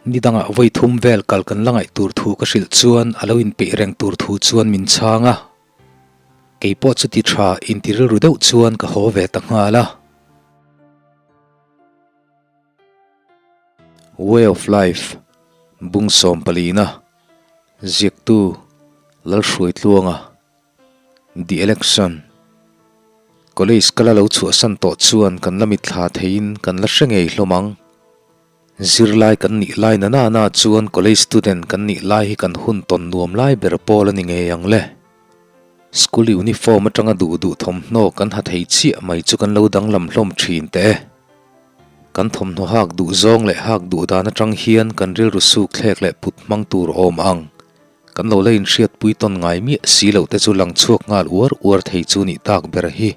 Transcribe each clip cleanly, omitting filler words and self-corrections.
Ni dangah vawi thum vel kal kan la ngaih tur thu ka hrilh chuan a lo inpeih reng tur thu chuan min chhang a. Kei pawh chuti tha inti rilru deuh chuan ka haw ve ta nghal a. Way of Life, Bung Sawmpalina, Ziaktu, Lalhruaitluanga. The Election, College kala lo chhuahsan tawh chuan kan la mitthla theiin kan la hre ngei hlawm ang. Zirlai kan nih lai na na na chuan college student kan nih lai hi kan hun tawn nuam lai ber pawl a ni ngei ang le. School uniform atanga duh duh thawmhnaw kan ha thei chiah mai chu kan lo danglam hlawm thin teh e. Kan thawmhnaw hak duh zawng leh hak duh dan atang hian kan rilru suk thlek leh put hmang tur awm ang. Kan lo la inhriatpui tawn ngai miah si loh te chu lang chhuak nghal uar uar thei chu nih tak ber hi.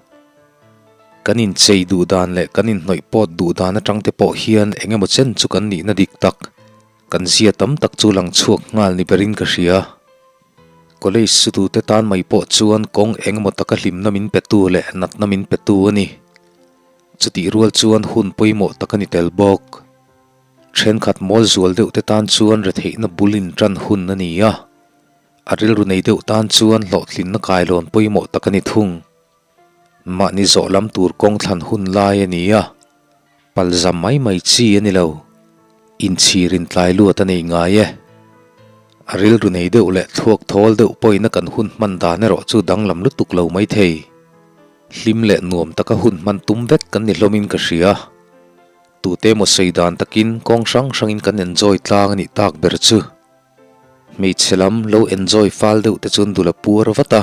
Kan inchei duh dan leh kan inhnawih pawt duh dan atang te pawh hian eng emaw chen chu kan nihna dik tak, kan zia tam tak chu lang chhuak nghal ni berin ka hria. College sutute tan mai pawh chuan kawng eng emaw taka hlimna min petu leh natna min petu a ni. Chutih rual chuan hun pawimawh tak a ni tel bawk. Thenkhat mawl zual deuh te tan chuan retheihna bul in tan hun a ni a, a rilru nei deuh tan chuan hlawhtlinna kailawn pawimawh tak a ni thung. Mahni zawh lam tur kawng thlan hun lai a ni a, palzam mai mai chi a ni lo, inchhir in tlai luat a nei ngai e. A rilru nei deuh leh thluak thawl deuh pawhin a kan hun hman dan erawh chu danglam lutuk lo mai thei. Hlim leh nuam taka hun hman tum vek kan ni hlawmin ka hria. Tute emaw sawi dan takin kawng hrang hrangin kan enjoy tlang a nih tak ber chu. Hmeichhe lam lo enjoy fal deuh te chuan dul a puar vat a,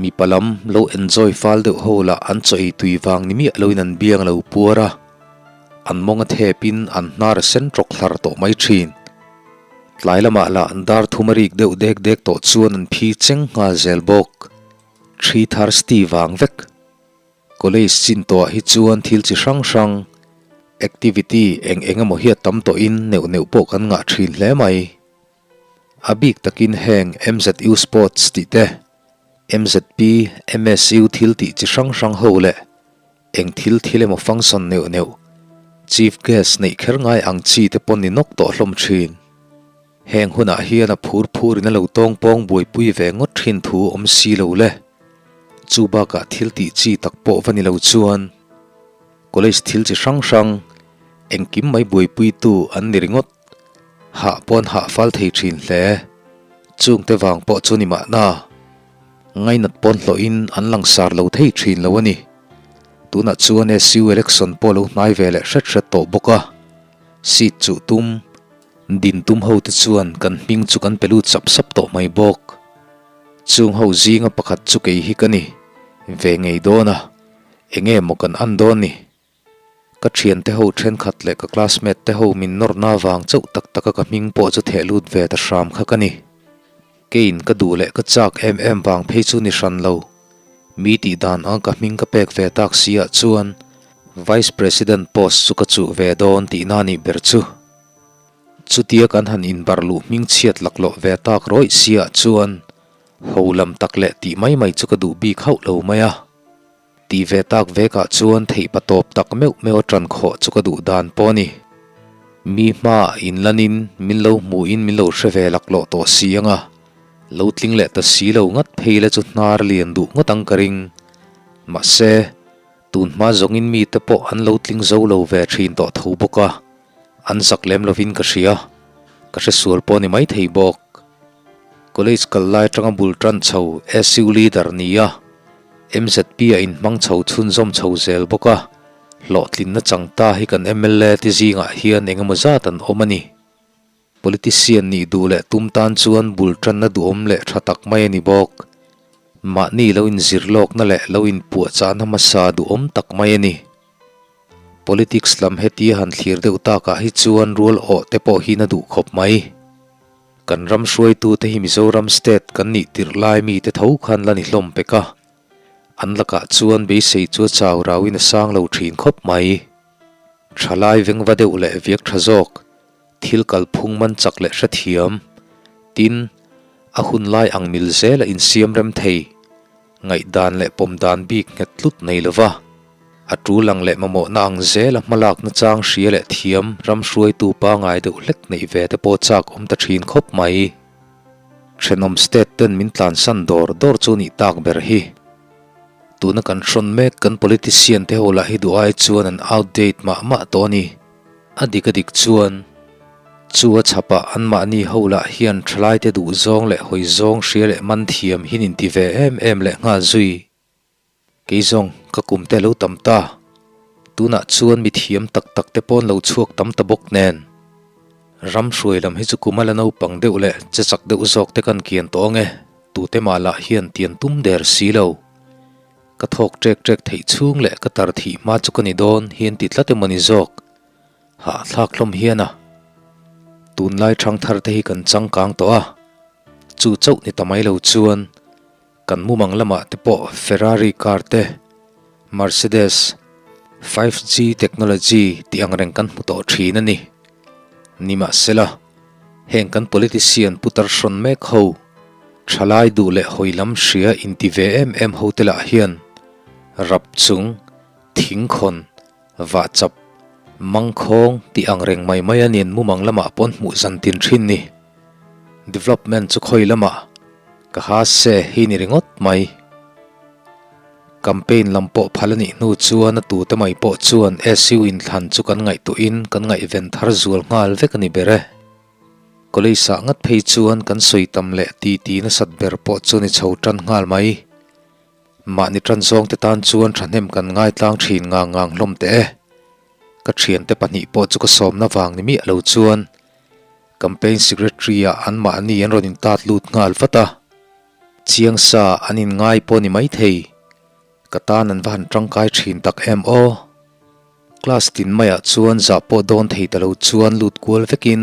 mipa lam lo enjoy fal deuh ho lah an chaw ei tui vang ni miah loin an biang a lo puar a, an mawng a thepin an hnar a sen tawk hlar tawh mai thin. Tlai lamah lah an dar thum a rik deuh dek dek tawh chuan an phi cheng nghal zel bawk. Thri thirsty vang vek. College chin tawhah hi chuan thil chi hrang hrang, activity eng eng emaw hi a tam tawhin neuh neuh pawh kan ngah thin hle mai. A bik takin heng MZU Sports tih te, MZP, MSU thil tih chi hrang hrang ho leh eng thil thil emaw function neuh neuh, Chief Guest neih kher ngai ang chi te pawn ni nawk tawh hlawm thin. Heng hunah hian a phur phurin a lo tawng pawng buaipui ve ngawt thin thu awm si lo le. Chu bakah thil tih chi tak pawh va ni lo chuan college thil chi hrang hrang engkim mai buaipuitu an ni ringawt. Hah pawh an hah fal thei thin hle. Chungte vang pawh chu ni mahna. Ngainat pawn hlawhin an langsar lo thei thin lo a ni. Tunah chuan SU election pawh lo hnai ve leh hret hret tawh bawk a. Seat chuh tum. Din tum ho te chuan kan hming chu kan pe lut sap sap tawh mai bawk. Chung ho zinga pakhat chu kei hi ka ni ve ngei dawn a, enge maw kan an dawn ni? Ka thiante ho thenkhat leh ka classmate te ho min nawrna vang chauh tak taka ka hming pawh chu theh lut ve ta hram kha ka ni. Keiin ka duh leh ka chak em em vang phei chu ni hran lo. Mi tih dan ang ka hming ka pek ve tak si ah chuan Vice President post chu ka chuh ve dawn tihna nih ber chu. Chutia kan han inbarh luh hming chhiat laklawh ve tak rawih siah chuan ho lam tak leh tih mai mai chu ka duh bik hauh lo mai a. Tih ve tak vekah chuan theih pa tawp tak meuh meuh a tan khawh chu ka duh dan pawh a ni. Mi hmaah inlanin min lo hmuhin min lo hre ve laklawh tawh si ang a, lo tling leh ta si lo ngat phei la chu hnar lian duh ngawt ang ka ring. Mahse, tun hma zawngin mite pawh an lo tling zo lo ve thin tawh tho bawk a. An zak lem lovin ka hria, ka hre sual pawh ni mai thei bawk. College kal lai atanga bul tan chho SU leader ni a, MZP a inhmang chho chhunzawm chho zel bawk a, hlawhtlinna chang ta hi kan mla te zingah hian eng emaw zat an awm a ni. Politician nih duh leh tum tan chuan bul tanna duhawm leh tha tak mai a ni bawk. Mahni lo inzir lawkna leh lo inpuahchahna hmasa duhawm tak mai a ni. Politics lam heti han thlir deuh takah hi chuan rual awh te pawh hi na duh khawp mai. Kan ram hruaitute hi Mizoram state kan nih tirh lai mite tho khan la ni hlawm pek a, an lakah chuan beisei chu a chau rauin a sang lo thin khawp mai. Thalai vengva deuh leh viak tha zawk, thil kalphung man chak leh hrethiam, tin, a hun lai ang mil zela insiam rem thei, ngaihdan leh pawm dan bik nghet tlut nei lova. A tul ang leh mamawhna ang zela hmalak nachang hria leh thiam ram hruaitu pangai deuh hlek neih ve te pawh chak awm ta thin khawp mai. Thenawm state ten min tlansan dawr dawr chu nih tak ber hi. Tuna kan hrawn mek kan politician te ho lah hi duh ai chuan an outdate mah mah tawh a ni. A dik a dik chuan chu a chhapah anmahni ho lah hian thalaite duhzawng leh hawizawng hria leh man thiam hi nin ti ve em em leh nghal zui. Kei zawng ka kum te lo tam ta. Tunah chuan mi thiam tak tak te pawn lo chhuak tam ta bawk nen. Ram hruai lam hi chu kum a la naupang deuh leh che chak deuh zawk te kan kian tawh ang e, tute mah lah hian tian tum der si lo. Ka thawk ṭek ṭek theih chhung leh ka tar thih hma chu ka ni dawn hi an ti tlat emaw ni zawk. Hahthlak hlawm hian a. Tunlai ṭhangthar te hi kan changkang tawh a, chu chauh ni ta mai lo chuan Kan mumang lamah te pawh Ferrari car te, Mercedes, 5G technology tih ang reng kan hmu tawh thin a ni. Nimahsela, heng kan politician putar hrawn mek ho, thalai duh leh hawi lam hria inti ve em em ho te lah hian rap chung, thingkhawn, vahchap, mangkhawng tih ang reng mai mai a nin mumang lamah pawn hmuh zan tin thin ni. Development chu khawi lamah ka ha se hi ni ringawt mai. Campaign lam pawh phal a nih hnu chuan a tute mai pawh chuan SU inthlan chu kan ngaihtuahin kan ngaihven thar zual nghal vek a ni ber e. College ah ngat phei chuan kan sawi tam leh titi nasat ber pawh chu ni chho tan nghal mai. Mahni tan zawngte tan chuan thahnem kan ngaitlang thin ngang ngang hlawm teh e. Ka thiante pahnih pawh chu ka sawmna vang ni miah lo chuan Campaign Secretary ah anmahni an rawn intat lut nghal vat a, chiang sa an inngai pawh ni maithei, ka tan an va han tangkai thin tak em aw. Class tin maiah chuan zah pawh dawn thei ta lo chuan lut kual vekin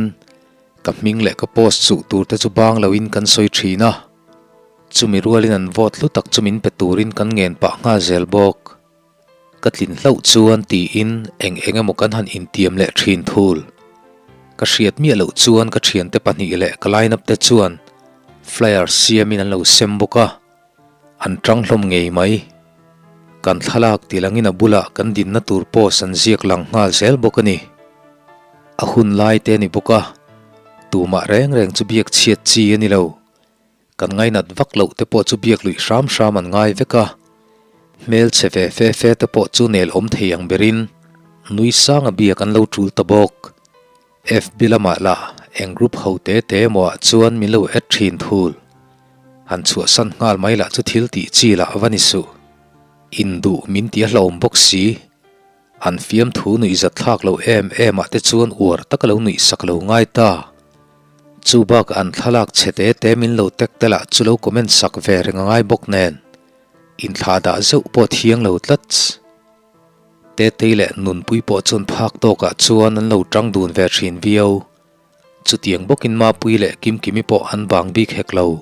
ka hming leh ka post chuh tur te chu bang loin kan sawi thin a, chumi rualin an vote hlu tak chu min pe turin kan ngen pah nghal zel bawk. Ka tlin hlauh chuan tiin eng eng emaw kan han intiam leh thin thul. Ka hriat miah loh chuan ka thiante pahnih leh ka line up te chuan flyer siamin an lo sem bawk a, an tang hlawm ngei mai. Kan thlalak ti langin a bulah kan dinna tur post an ziak lang nghal zel bawk a ni. A hun lai te a ni bawk a, tumah reng reng chu biak chhiat chi a ni lo. Kan ngainat vak loh te pawh chu biak luih hram hram an ngai vek a, hmel chhe ve fe fe te pawh chu nel awm thei ang berin nui sanga biak an lo tul ta bawk. FB lamah lah eng group ho te te emaw ah chuan min lo add thin thul. Han chhuahsan nghal mai lah chu thil tih chi lah va ni suh. Induh min ti a hlauhawm bawk si. An fiamthu nuihzat thlak lo em em ah te chuan uar taka lo nuihsak lo ngai ta. Chu bakah an thlalak chhe te te min lo tek te lah chu lo comment sak ve reng a ngai bawk nen inthlah dah zeuh pawh thiang lo tlats. Tetei leh Nunpui pawh chuan phak tawkah chuan an lo tang dun ve thin viau. Chutiang bawkin Mapui leh Kimkimi pawh an bang bik hek lo.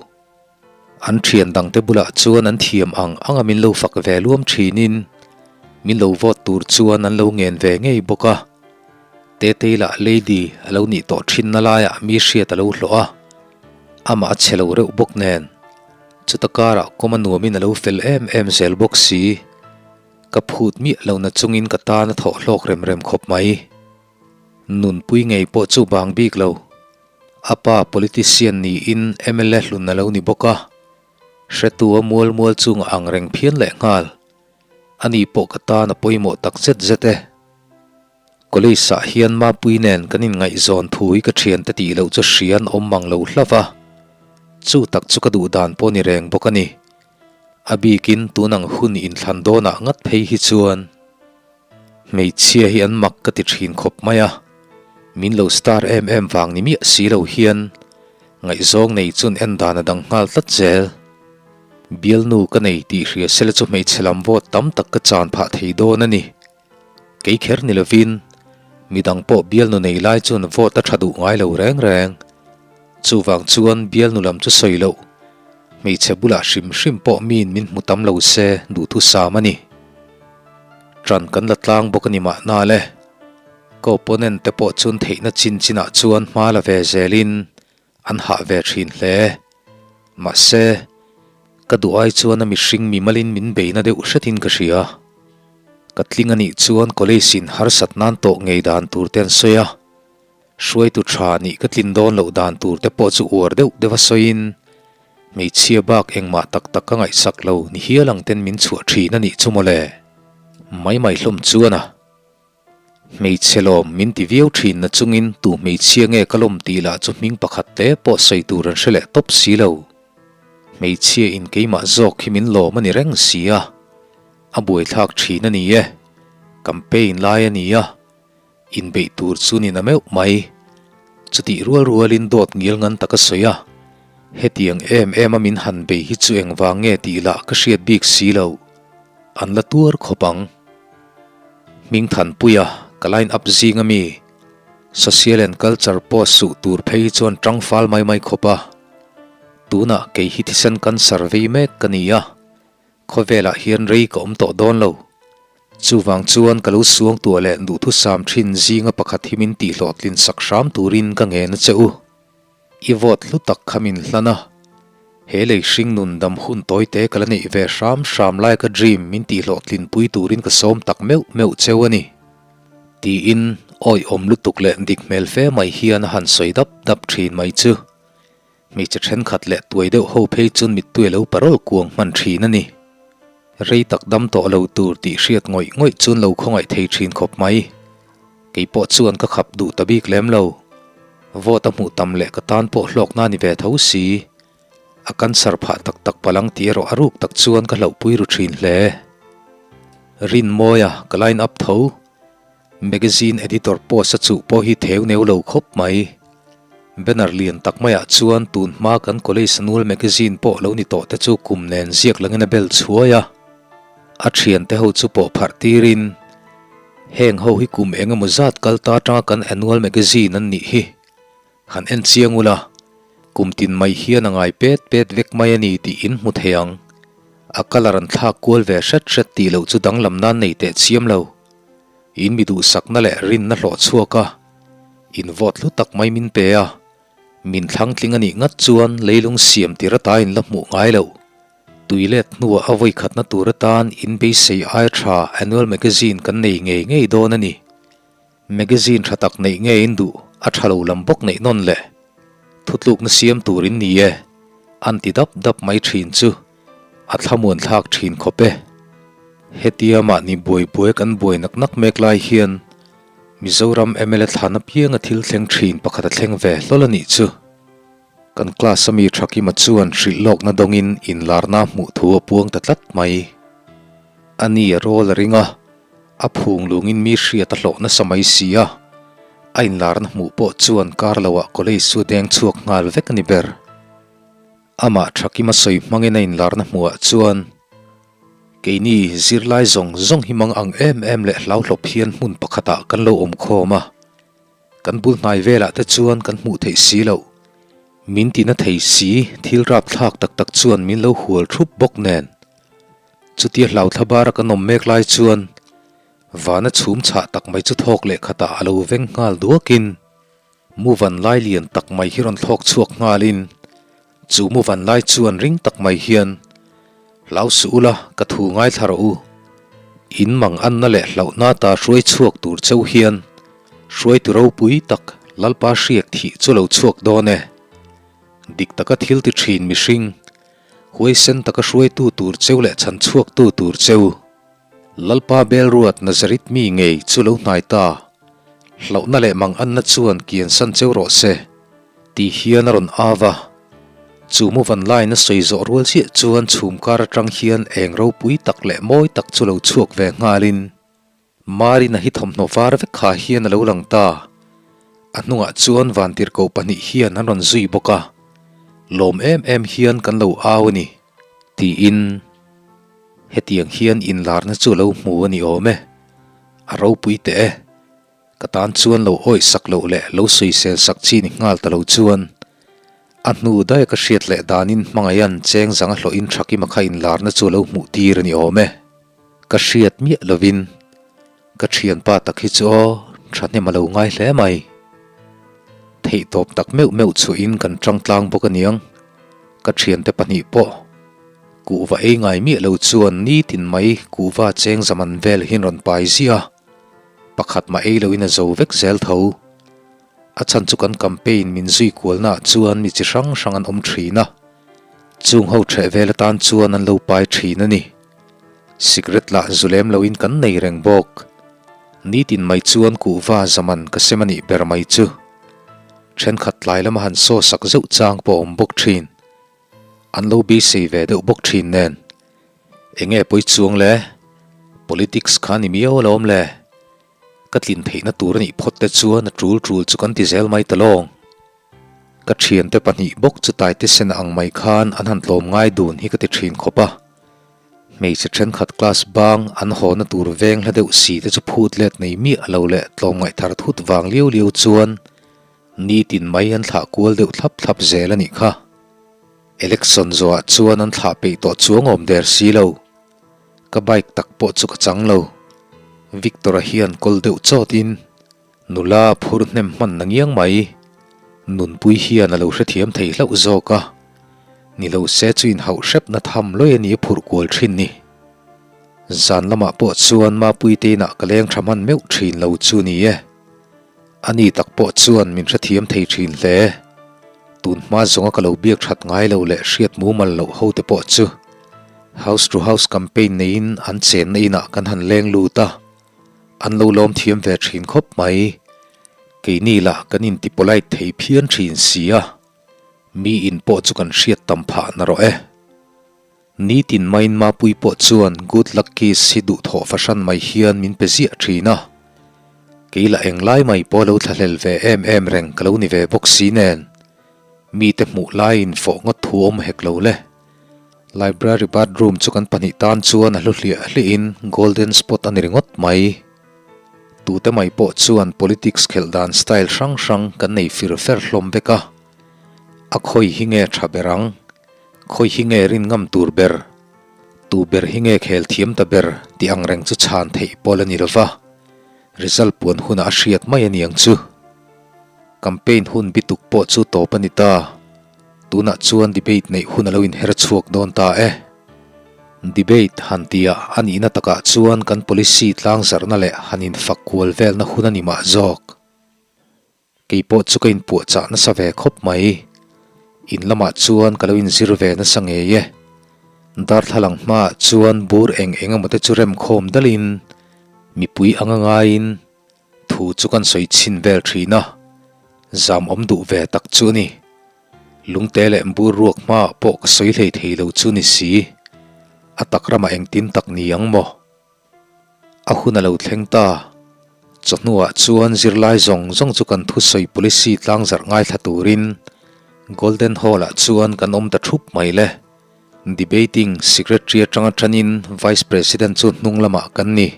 An thian dangte bulah chuan an thiam ang anga min lo fak ve luam thinin min lo vote tur chuan an lo ngen ve ngei bawk a. Tetei lah lady a lo nih tawh thinna laiah mi hriat a lo hlawh a, amah a che lo reuh bawk nen. Chuta karah kawm a nuamin a lo fel em em zel bawk si. Ka phut miah lohna chungin ka tan a thawh hlawk rem rem khawp mai. Nunpui ngei pawh chu bang bik lo. A pa politician niin mla hlun a lo ni bawk a, hretu a mual mual chunga ang reng phian leh nghal. Ani pawh ka tan a pawimawh tak zet zet e. College ah hian Mapui nen kan inngaihzawn thu hi ka thiante tih loh chu hria an awm mang lo hlauh va, chu tak chu ka duh dan pawh ni reng bawk a ni. A bikin tun ang hun inthlan dawnah ngat phei hi chuan. Hmeichhia hi an mak ka ti thin khawp mai a, min lo star em em vang ni miah si lo hian ngaihzawng nei chun en dan a dang nghal tlat zel. Bialnu ka nei tih hria sela chu hmeichhe lam vote tam tak ka chan phah thei dawn a ni. Kei kher ni lovin midang pawh bialnu nei lai chuan vote a tha duh ngai lo reng reng. Chuvang chuan bialnu lam chu sawi loh, hmeichhe bulah hrim hrim pawh miin min hmu tam lo se duhthusam a ni. Ṭan kan la tlang bawk a ni mahna le. Ka opponent te pawh chuan theihna chin chinah chuan hma la ve zelin an hah ve ṭhin hle. Mahse, ka duh ai chuan a mihring mimalin min beina deuh hretin ka hria. Ka tling a nih chuan college in harsat nan tawh ngei dan tur te an sawi a, hruaitu tha nih ka tlin dawn loh dan tur te pawh chu uar deuh deuh a sawiin hmeichhia bak engmah tak tak ka ngaihsak lo ni hial ang ten min chhuah thin a nih chu mawle. Mai mai hlawm chuan a. Hmeichhe lawm min ti viau thin na chungin tu hmeichhia nge ka lawm tih lah chu hming pakhat te pawh sawi tur an hre leh tawp si lo. Hmeichhia in keimah zawk hi min lawm a ni reng si a, a buaithlak thin a ni e. Campaign lai a ni a, inbeih tur chu ni na meuh mai. Chutih rual rualin dawt ngil ngan tak a sawi a, hetiang em em a min han bei hi chu engvang nge tih lah ka hriat bik si lo. An la tuar khawp ang. Hmingthanpuia ka line up zing ami Social and Culture post suh tur phei hi chuan tang fal mai mai khawp a. Tunah kei hi thisen cancer vei mek ka ni a, khawvelah hian rei ka awm tawh dawn lo. Chuvang chuan ka lo suang tuah leh duhthusam thin zinga pakhat hi min tihhlawhtlin sak hram turin ka ngen a che u. I vote hlu tak kha min hlan a, he lei hring nun dam hun tawi te ka la neih ve hram hram lai ka dream min tihhlawhtlin pui turin ka sawm tak meuh meuh cheu a ni. Tiin awihawm lutuk leh dik hmel fe mai hian a han sawi dap dap thin mai chu. Hmeichhe thenkhat leh tuai deuh ho phei chuan mittui a lo parawl kuang hman thin a ni. Rei tak dam tawh lo tur tih hriat ngawih ngawih chuan lo khawngaih thei thin khawp mai. Kei pawh chuan ka khap duh ta bik lem lo. Vote a hmuh tam leh ka tan pawh hlawkna ni ve tho si. A cancer phah tak tak palang tih erawh a ruk tak chuan ka hlauhpui ru thin hle. Rinmawia ka line up tho. Magazine editor post a chuh pawh hi theu neu lo khawp mai. Banner lian tak maiah chuan tun hma kan college annual magazine pawh lo ni tawh te chu kum nen ziak langin a bel chhuai a. A thiante ho chu pawh pharh tirin Heng ho hi kum eng emaw zat kal ta atanga kan annual magazine an nih hi. Han en chiang ula, kum tin mai hian a ngai pet pet vek mai a ni tih in hmu thei ang. A colour an thlak kual ve hret hret tih loh chu danglam nan nei teh chiam lo. In mi duhsakna leh rinna hlawh chhuak a, in vote hlu tak mai min pe a, min thlang tling a nih ngat chuan leilung siam tir ata in la hmuh ngai loh. Tui let hnuah a vawi khatna tur atan in beisei ai tha annual magazine kan nei ngei ngei dawn a ni. Magazine tha tak neih ngei in duh a tha lo lam bawk neih nawn le. Thutlukna siam tur in ni e. An ti dap dap mai thin chu a thlamuan thlak thin khawp e. Hetia mahni buai buai kan buai nak nak mek lai hian Mizoram mla thlan apianga thil thleng thin pakhat a thleng ve hlawl a nih chu. Kan class a mi Thakima chuan hrilh lawkna dawngin inlarna hmuh thu a puang ta tlat mai. A ni a rawl a ring a, a phung lungin mi hriat a hlawh nasa mai si a, a inlarna hmuh pawh chuan kar loah college chu a deng chhuak nghal vek a ni ber. Amah Thakima sawi hmangin a inlarna hmuhah chuan keini zirlai zawng zawng hi mang ang em em leh hlauhlawp hian hmun pakhatah kan lo awm khawm a, Kan bul hnai velah te chuan kan hmuh theih si loh. Min tina thei si, thil rapthlak tak tak chuan min lo hual thup bawk nen. Chutia hlauthla bara kan awm mek lai chuan vana chhum chhah tak mai chu thawk leh khatah a lo veng nghal duakin mu van lai lian tak mai hi rawn thlawk chhuak nghalin chu mu van lai chuan ring tak mai hian Hlau suh ula, ka thu ngaithla rawh u. In mang anna leh hlauhna ta hruai chhuak tur cheu hian hruaitu ropui tak Lalpa hriak thih chu lo chhuak dawn e. Dik taka thil ti thin mihring, huaisen taka hruaitu tur cheu leh chhan chhuaktu tur cheu. Lalpa Belruat Nazareth mi ngei chu lo hnai ta. Hlauhna leh mang anna chuan kiansan cheu rawh se, tih hian a rawn av a. Chu mu van laina sawi zawh rual chiah chuan chhum kar atang hian eng ropui tak leh mawi tak chu lo chhuak ve nghalin Marina hi thawmhnaw var vek kha hian a lo lang ta. A hnungah chuan vantirhkoh pahnih hian an rawn zui bawk a, lawm em em hian kan lo au a ni, tiin hetiang hian inlarna chu a lo hmu a ni awm e. A ropui teh e. Ka tan chuan lo awih sak loh leh lo sawisel sak chi ni nghal ta lo chuan a hnu daia ka hriat leh danin hmangaihan cheng zang a hlawhin Thakima kha inlarna chu a lo hmuh tir a ni awm e. Ka hriat miah lovin ka thianpa tak hi chu aw thahnem a lo ngai hle mai. Theihtawp tak meuh meuh chhuahin kan tangtlang bawk aniang ka thiante pahnih pawh. Kuhva ei ngai miah lo chuan nitin mai kuhva cheng zaman vel hian rawn pai ziah a, pakhat mah ei loin a zo vek zel tho. A chhan chu kan campaign min zui kualnaah chuan mi chi hrang hrang an awm thin a, chung ho ṭheh vel atan chuan an lo pai thin a ni. Sikret lah zu lem loin kan nei reng bawk. Nitin mai chuan kuhva zaman ka sem a nih ber mai chu. Ṭhenkhat tlai lama han saw sak zeuh chang pawh a awm bawk thin. An lo beisei ve deuh bawk thin nen. Enge pawi chuang le? Politics kha ni miau alawm le. Ka tlin theihna tur a nih phawt te chuan a tul tul chu kan ti zel mai ta lawng. Ka thiante pahnih bawk chu taite sen ang mai khan an han tlawm ngai dun hi ka ti thin khawp a. Hmeichhe thenkhat class bang an hawna tur veng hla deuh si te chu phut let nei miah lo leh tlawmngaih thar thut vang liau liau chuan nitin mai an thlah kual deuh thlap thlap zel a nih kha. Election zawhah chuan an thlah peih tawh chuang awm der si lo. Ka bike tak pawh chu ka chang lo. Victor-a hian kawl deuh chawtin nula phur hnem hman na ngiang mai. Nunpui hian a lo hrethiam thei hlauh zawk a. Ni lo se chu inhauh hrepna tham lawi a ni a phurh kual thin ni. Zan lamah pawh chuan Mapuite inah ka leng tha hman meuh thin lo chu ni e. A ni tak pawh chuan min hrethiam thei thin hle. Tun hma zawnga ka lo biak that ngai lo leh hriat mumal loh ho te pawh chu House to House campaign neiin an chenna inah kan han leng lut a, an lo lawm thiam ve thin khawp mai. Keini lah kan inti polite thei phian thin si a, mi in pawh chu kan hriat tam phah na rawh e. Nitin maiin Mapui pawh chuan good luck kiss hi duhthawh fahran mai hian min pe ziah thin a. Kei lah englai mai pawh lo thlahlel ve em em reng ka lo ni ve bawk si nen. Mite hmuh laiin fawh ngawt thu awm hek lo le. Library bathroom chu kan pahnih tan chuan a hlu hliah hliahin golden spot a ni ringawt mai. Tute mai pawh chuan politics khelh dan style hrang hrang kan nei fir fer hlawm vek a. A khawi hi nge tha ber ang? Khawi hi nge rin ngam tur ber? Tu ber hi nge khel thiam ta ber tih ang reng chu chhan theih pawl a ni lo va, result puan hunah a hriat mai a niang chu. Campaign hun bituk pawh chu tawp a ni ta. Tunah chuan debate neih hun a lo inher chhuak dawn ta e. Debate han tia a nihna takah chuan kan policy tlangzarhna leh han infak kual velna hun a ni mah zawk. Kei pawh chu ka inpuahchah nasa ve khawp mai. In lamah chuan ka lo inzir ve nasa ngei e. Darthlalang hmaah chuan bur eng eng emaw te chu rem khawm dalin mipui anga ngaiin thu chu kan sawi chhin vel thin a, zam awm duh ve tak chu a ni. Lungte leh bur ruak hmaah pawh ka sawi hlei thei lo chu ni si. A tak ramah engtin tak ni ang maw? A hun a lo thleng ta. Chawhnuah chuan zirlai zawng zawng chu kan thusawi policy tlangzarh ngaithla turin Golden Hall-ah chuan kan awm ta thup mai le. Debating Secretary atanga tanin Vice President chu hnung lamah kan ni.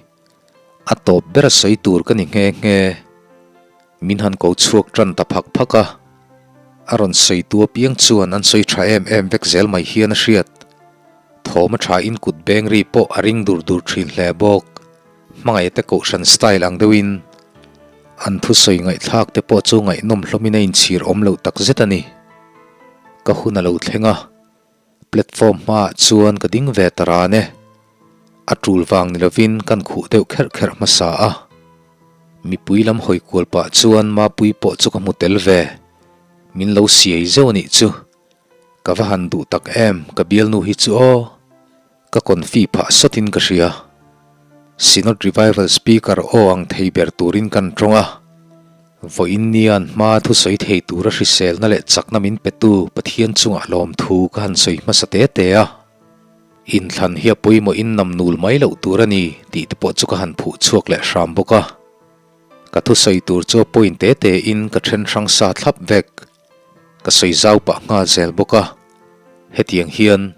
A tawp ber a sawi tur ka ni nghe nghe. Min han ko chhuak tan ta phak phak a. A rawn sawitu apiang chuan an sawi tha em em vek zel mai hian a hriat. Thawm a tha in kut beng ri pawh a ring dur dur thin hle bawk. Hmangaih te kohhran style ang deuhin an thusawi ngaihthlak te pawh chu ngaihnawm hlawmin a inchhir awm loh takzet a ni. Ka hun a lo thleng a. Platform hmaah chuan ka ding ve ta ran e. A tul vang ni lovin kan khuh deuh kherh kherh hmasa a. Mipui lam hawi kual pah chuan Mapui pawh chu ka hmu tel ve. Min lo siai zeuh a nih chu. Ka va han duh tak em ka bialnu hi chu aw. Ka confi phah sawtin ka hria. Synod Revival Speaker aw ang thei ber turin kan tawng a. Vawiin nian hma thusawi thei tura hriselna leh chakna min petu Pathian chungah lawmthu ka han sawi hmasa te te a. Inthlan hi a pawimawhin namnul mai loh tur a ni tih te pawh chu ka han phuh chhuak leh hram bawk a. Ka thusawi tur chu a point te te in ka then hrang sa thlap vek. Ka sawi zau pah nghal zel bawk a, hetiang hian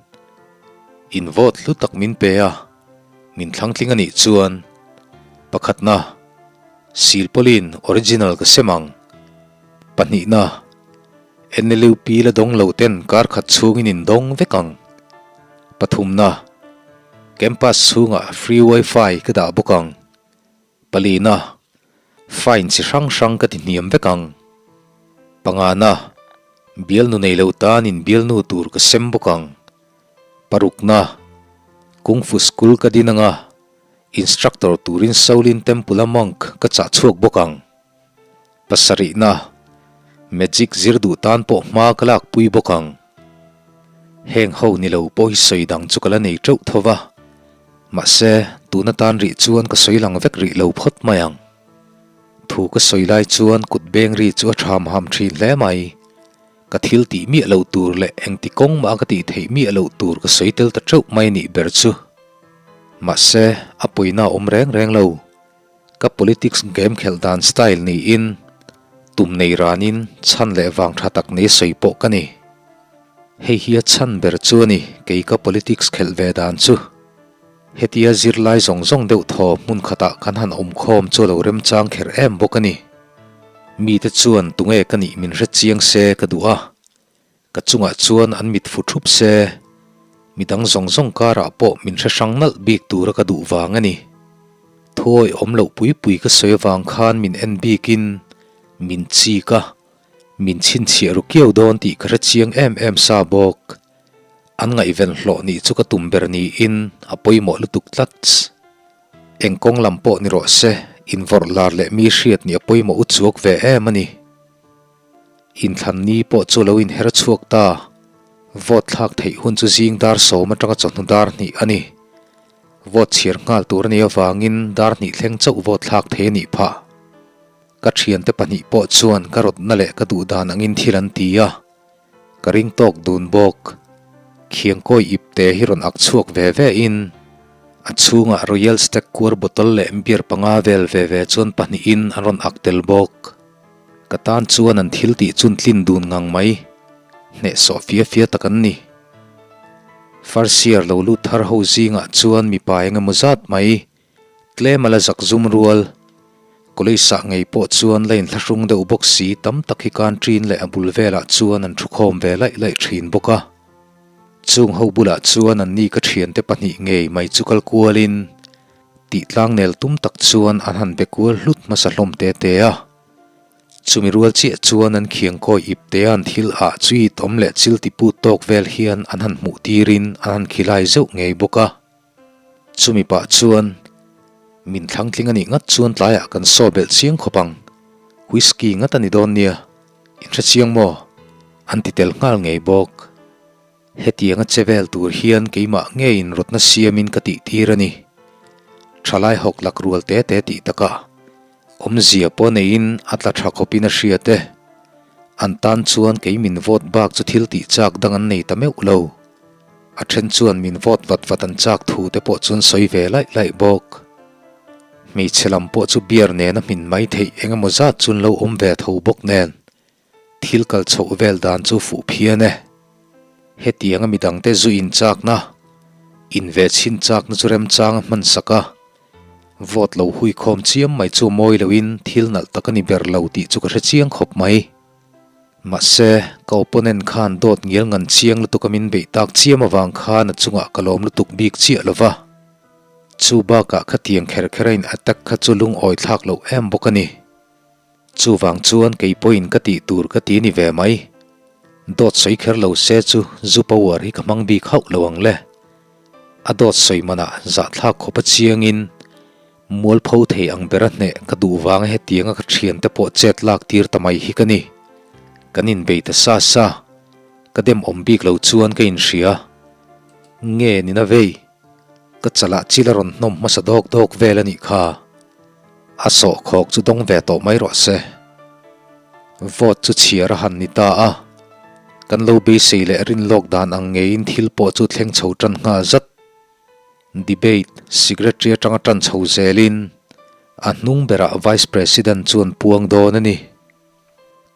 in vote hlu tak min pe a, min thlangtling a nih chuan pakhatna Silpaulin original ka sem ang, pahnihna NLUP la dawng lo ten kar khat chhungin in dawng vek ang, pathumna campus chhungah free wifi ka dah bawk ang. Palina, Fine chi hrang hrang ka ti hniam vek ang. Pangana, Bialnu nei lo tanin bialnu tur ka sem bawk ang. Parukna, Kung Fu School ka din anga, instructor turin Shaolin Temple-a monk ka chah chhuak bawk ang. Pasarihna, Magic zir duh tan pawh hma ka lak pui bawk ang. Heng ho ni lo pawh hi sawi dang chu ka la nei teuh tho va. Mahse, tuna tan rih chuan ka sawi lang vek rih lo phawt mai ang. Thu ka sawi lai chuan kut beng ri chu a tham ham thin hle mai. Ka thil tih miah loh tur leh engti kawng mah ka tih theih miah loh tur ka sawi tel ta teuh mai nih ber chu. Mahse, a pawina a awm reng reng lo. Ka politics game khelh dan style niin tum nei ranin chhan leh vang tha tak nei sawi pawh ka ni. Hei hi a chhan ber chu a ni kei ka politics khelh ve dan chu. Hetia zirlai zawng zawng deuh thaw hmun khatah kan han awm khawm chu a lo remchang kher em bawk a ni. Mite chuan tunge ka nih min hre chiang se ka duh a. Ka chungah chuan an mit fu thup se, midang zawng zawng karah pawh min hre hrang nalh bik tura ka duh vang a ni. Thuawi awm loh pui pui ka sawi avang khan min en bikin min chik a, min chhinchhiah ru kiau dawn tih ka hre chiang em em sa bawk. An ngaihven hlawh nih chu ka tum ber niin a pawimawh lutuk tlats. Eng kawng lam pawh ni rawh se, invawrh lar leh mi hriat nih a pawimawh u chuak ve em a ni. Inthlan ni pawh chu lo inher chhuak ta. Vote thlak theih hun chu zing dar sawm atanga chawhnu dar hnih a ni. Vote chhiar nghal tur a nih avangin dar hnih thleng chauh vote thlak thei a nih phah. Ka thiante pahnih pawh chuan ka rawtna leh ka duh dan angin thil an ti a. Ka ring tawk dun bawk. Khiangkawi ipte hi rawn ak chhuak ve ve in a chhungah Royal Stag kuar bottle leh beer panga vel ve ve chuan pahnihin an rawn ak tel bawk. Ka tan chuan an thil tih chun tlin dun ngang mai. Hnehsawh fia fia tak an ni. Farsiar lo lut thar ho zingah chuan mipa eng emaw zat mai, tlem a la zak zum rual. College sah ngei pawh chuan la inthlahrung deuh bawk si tam tak hi canteen leh a bul velah chuan an thukhawm ve laih laih thin bawk a. Chung ho bulah chuan an ni ka thiante pahnih ngei mai chu kal kualin Tih tlangnel tum tak chuan an han be kual hlut hmasa hlawm te te a. Chumi rual chiah chuan an khiangkawi ip te an thil ah chuit awm leh chil ti put tawk vel hian an han hmuh tirin an han khilai zeuh ngei bawk a. Chumi pah chuan min thlangtling a nih ngat chuan tlaiah kan saw belh chiang khawp ang. Whisky ngat a ni dawn nia, in hre chiang maw? An ti tel nghal ngei bawk. Hetianga che vel tur hian keimah ngeiin rawtna siamin ka tih tir a ni. Thalai hawk lak rual te te tih takah awmzia pawh neiin a tla tha khawpin a hriat e. An tan chuan kei min vote bak chu thil tih chak dang an nei ta meuh lo. A then chuan min vote vat vat an chak thu te pawh chuan sawi ve laih laih bawk. Hmeichhe lam pawh chu beer nena hmin mai theih eng emaw zat chuan lo awm ve tho bawk nen. Thil kal chhoh vel dan chu fuh phian e. Hetianga midangte zu inchakna, inve chhin chakna chu remchang a hman sak a. Vote lo hui khawm chiam mai chu mawi loin thil nalh tak a ni ber lo tih chu ka hre chiang khawp mai. Mahse, ka opponent khan dawt ngial ngan chiang lutuk a min beih tak chiam avang khan a chungah ka lawm lutuk bik chiah lo va. Chu bakah khatiang kher kher a in attack kha chu lungawi thlak loh em bawk a ni. Chuvang chuan kei pawhin ka tih tur ka ti ni ve mai. Dawt sawi kher lo se chu zu power hi ka hmang bik hauh lo ang le. A dawt sawi manah zahthlak khawp a chiangin mualpho thei ang bera hneh ka duh vanga hetianga ka thiante pawh chet lak tir ta mai hi ka ni. Kan inbei ta sa sa. Ka dem awm bik lo chuan ka inhria. Nge nina vei? Ka chalah chil a rawn hnawm hmasa dawk dawk vel a nih kha. A sawhkhawk chu dawng ve tawh mai rawh se. Vote chu chhiar a han ni ta a, kan lo beisei leh rin lawk dan ang ngeiin thil pawh chu thleng chho tan nghal zat. Debate Secretary atanga tan chho zelin a hnung berah Vice President chuan puang dawn a ni.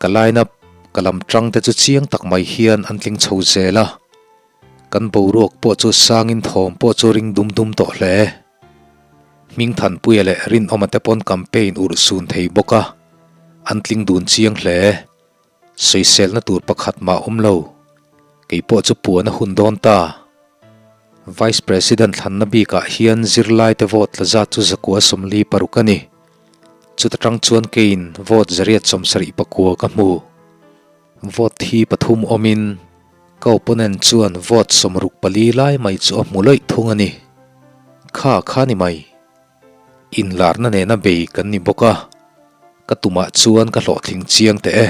Ka line up, ka lam tang te chu chiang tak mai hian an tling chho zel a. Kan boruak pawh chu sangin thawm pawh chu ring dum dum tawh hle. Hmingthanpuia leh Rinawma te pawn campaign urh sun thei bawk a, an tling dun chiang hle. Sawiselna tur pakhat mah awm lo. Kei pawh chu puan a hun dawn ta. Vice President thlanna bikah hian zirlaite vote tla zat chu zakua 46 a ni. Chuta tang chuan keiin vote 174 ka hmu. Vote thi pathum awmin. Ka opponent chuan vote 64 lai mai chu a hmu lawih thung a ni. Kha kha ni mai. Inlarna nena bei kan ni bawk a, ka tumah chuan ka hlawhtling chiang teh e.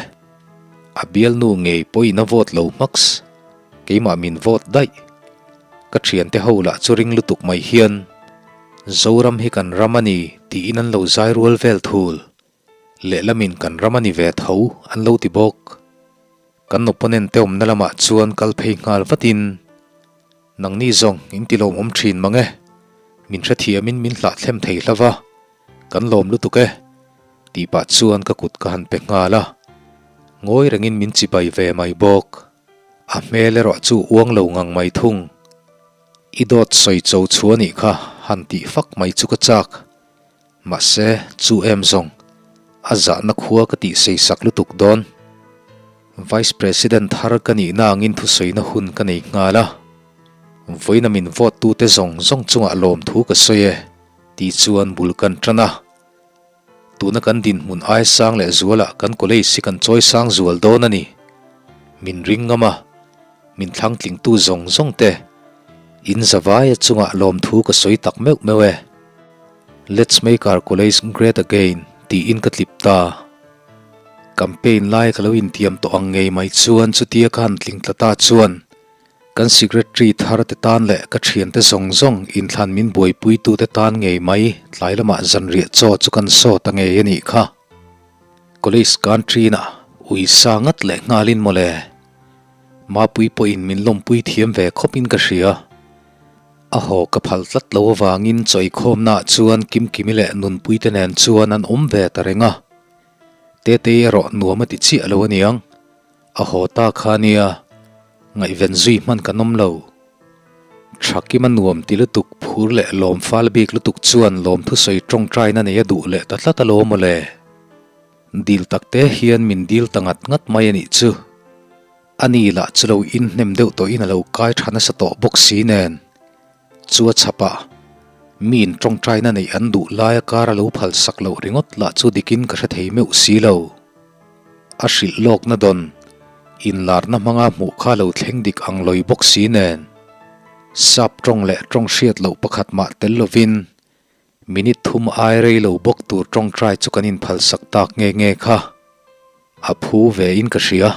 A bialnu ngei pawhin a vote lo hmaks, keimah min vote daih. Ka thiante ho lah chu ring lutuk mai hian, Zoram hi kan ram a ni tiin an lo zai rual vel thul. Lehlamin kan ram a ni ve tho an lo ti bawk. Kan opponent te awmna lamah chuan kal phei nghal vatin, Nangni zawng in ti lawmawm thin mang e, min hrethiamin min hlahthlem thei hla va, kan lawm lutuk e, tih pah chuan ka kut ka han pe nghal a, ngawi rengin min chibai ve mai bawk. A hmel erawh chu uang lo ngang mai thung. I dawt sawi cho chu a nih kha han tih fak mai chu ka chak. Mahse, chu em zawng, a zahna khua ka tih sei sak lutuk dawn. Vice President thar ka nihna angin thusawina hun ka nei nghal a. Vawiina min vote tute zawng zawng chungah lawmthu ka sawi e, tih chuan bul kan tan a. Tuna kan dinhmun ai sang leh zualah kan college hi kan chawi sang zual dawn a ni. Min ring ngam a, min thlang tlingtu zawng zawng te, in zavaia chungah lawmthu ka sawi tak meuh meuh e. Let's make our college great again tiin ka tlip ta. Campaign lai ka lo intiam tawh ang ngei mai chuan chutia ka han tling tla ta chuan kan secretary thar te tan leh ka thiante zawng zawng inthlan min buaipuitu te tan ngei mai tlai lamah zanriah chaw chu kan saw ta ngei a nih kha. College canteen ah uisa ngat leh nghalin mawle. Mapui pawhin min lawmpui thiam ve khawpin ka hria. A haw ka phal tlat lo avangin chawikhawmnaah chuan Kimkimi leh Nunpuite nen chuan an awm ve ta reng a. Tetei erawh nuam a ti chiah lo aniang. A haw ta kha nia, ngaihven zui hman kan awm lo. Thakima nuam ti lutuk phur leh lawm fal bik lutuk chuan lawmthusawi tawngtaina nei a duh leh ta tlat alawm mawle. Dil takte hian min dil ta ngat ngat mai a nih chu. A ni lah chu lo inhnem deuh tawhin a lo kai tha nasa tawh bawk si nen, chu a chhapah miin tawngtaina neih an duh laia kar a lo phal sak loh ringawt lah chu dikin ka hre thei meuh si lo. A hrilh lawkna dawn inlarna hmanga hmuh kha lo thleng dik ang lawi bawk si nen, sap tawng leh tawng hriat loh pakhat mah tel lovin Minute thum ai rei lo bawk tur tawngtai chu kan inphal sak tak nge nge kha. A phu ve in ka hria.